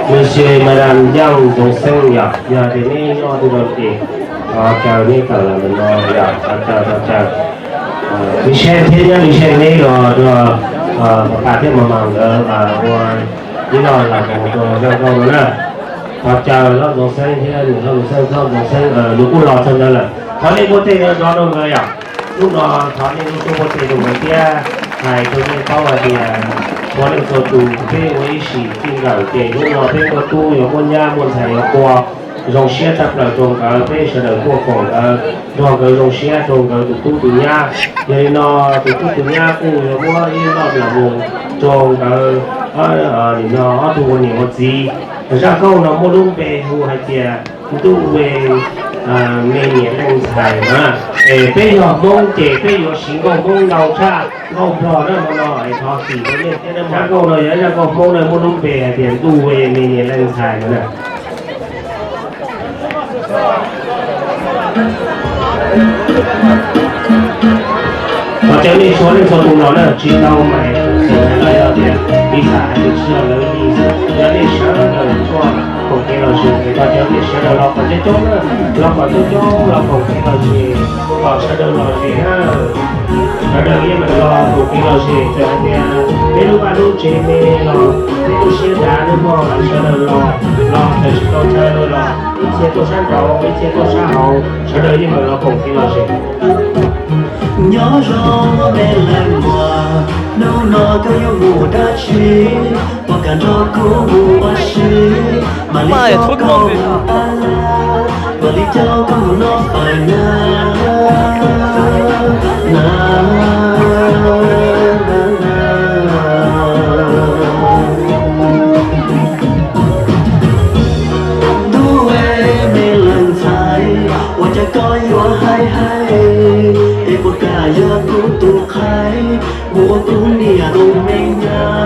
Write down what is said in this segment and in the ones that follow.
Monsieur Madame Young Ntxoov Xeeb yom, yog tias neb nyob twg no ces thov caw neb tawm los ntawm no yom, thov caw, thov caw. Nws saib thiab nyob nws saib neb los rau pab thiab mas mas nkawd ua ib lo lam koom rau zaj nkauj no na. Thov caw Hlob Ntxoov Xeeb thiab nws Hlob Ntxoov Xeeb, Hlob Ntxoov Xeeb nws kuj los txog ntawd lawm, thov nej npuaj teg nrov rau nkawd yom. Hnub no thov nej lub tuaj npuaj teg rau nkawd thiab hais rau nej paub hais tias txhua leej txhua tus peb ua ib sim txij nkawm ces hnub no peb muaj tub yuav muaj nyab muaj ntxhais yuav qua, zoo siab tshaj plaws rau nkawd, peb sawv daws kuj foom nkawd nrog nkawd zoo siab rau nkawd tus tub tus nyab. Yog li no tus tub tus nyab kuj yuav muab ib lo nplawm mus rau nkawd nim no ob tug ua niam ua txiv. Zaj nkauj no muaj lub npe hu hais tias ntuj we me niam leej ntxhais na. Es peb yog Hmoob ces peb yuav siv nkauj Hmoob ntau tshaj nkauj Nplog na, hmo no es thov txim rau nej thiab. Zaj nkauj no yog zaj nkauj Hmoob na, muaj lub npe hais tias ntuj we me niam leej ntxhais no na. Thov caw nej txhua leej txhua tus los na, tsis tau mais xeem hais los yog tias piv xam hais tias tsis yog lawv li, yog nej sawv daws tuaj koom kev lom zem es thov caw nej sawv daws los kom coob coob na, los kom coob coob los koom kev lom zem, kom sawv daws lom zem na. Sawv daws yeej meem los koom kev lom zem, txawm hais tias peb lub vaj lub tsev me los peb lub siab dav, nej mog sawv daws los, los txawm tsis tau chaw los ib txhia tuaj sab nraud ib txhia tuaj sab hauv, sawv daws yeej meem los koom kev lom zem. Nyob zoo me leej muam, hnub no koj yuav mus dab tsi? Puas kam nrog kuv mus ua si? Mam li coj koj mus ua, mam li coj koj mus noj fawm na, na, na, na. Ntuj e, me leej ntxhais, ua cas koj yuav hais hais, es puas kam yog kuv tus qhaib, mus ua kuv niam tus me nyab?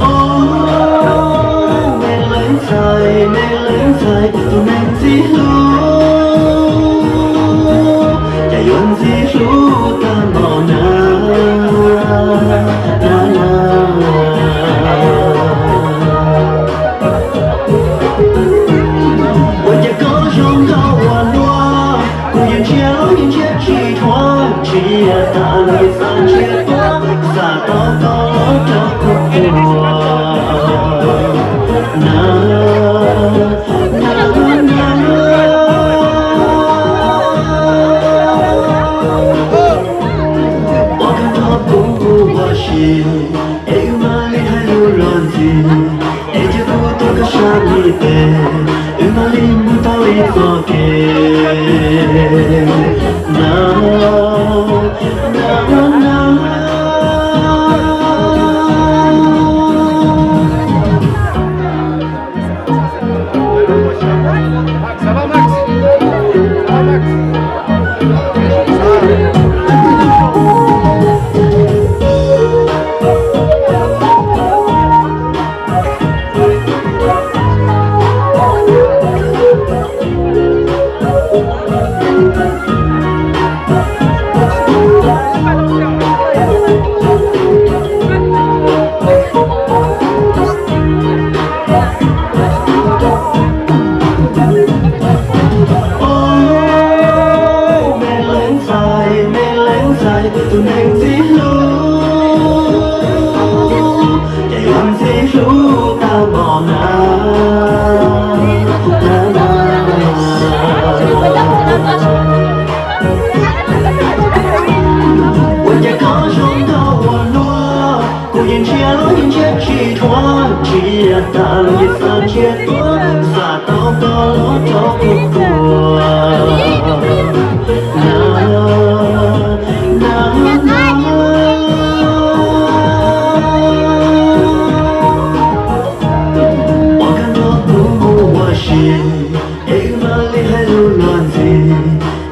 Os, me leej ntxhais, me leej ntxhais, tus neeg ntxim hlub, cas yuav ntxim hlub tag npaum na, na, na. Ua cas koj zoo nkauj ua luaj, kuv yeej ntshiab los yeej ntshiab tsis dhuav, ntshiab tas los yeej xav ntshiab tuaj, xav tau koj los rau kuv ua na, na, na. Ua koj nrog kuv mus ua si, es wb mam li hais lus los ntxiv, es cia kuv tuav koj sab me tes, wb mam li mus tau ib txoj kev na, na, na. Os, me leej ntxhais, me leej ntxhais, tus neeg ntxim hlub, cas yuav ntxim hlub tag npaum na, na, na. Ua cas koj zoo nkauj ua luaj, kuv yeej ntshiab los yeej ntshiab tsis dhuav, ntshiab tas los yeej xav ntshiab tuaj, xav tau koj los rau kuv ua na, na, na. Ua koj nrog kuv mus ua si, es wb mam li hais lus los ntxiv,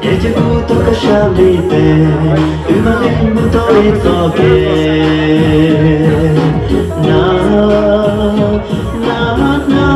es cia kuv tuav koj sab me tes, wb mam li mus tau ib txoj kev na, na, na.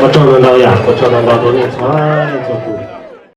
Ua tsaug ntau ntau yom, ua tsaug ntau ntau rau nej txhua leej txhua tus.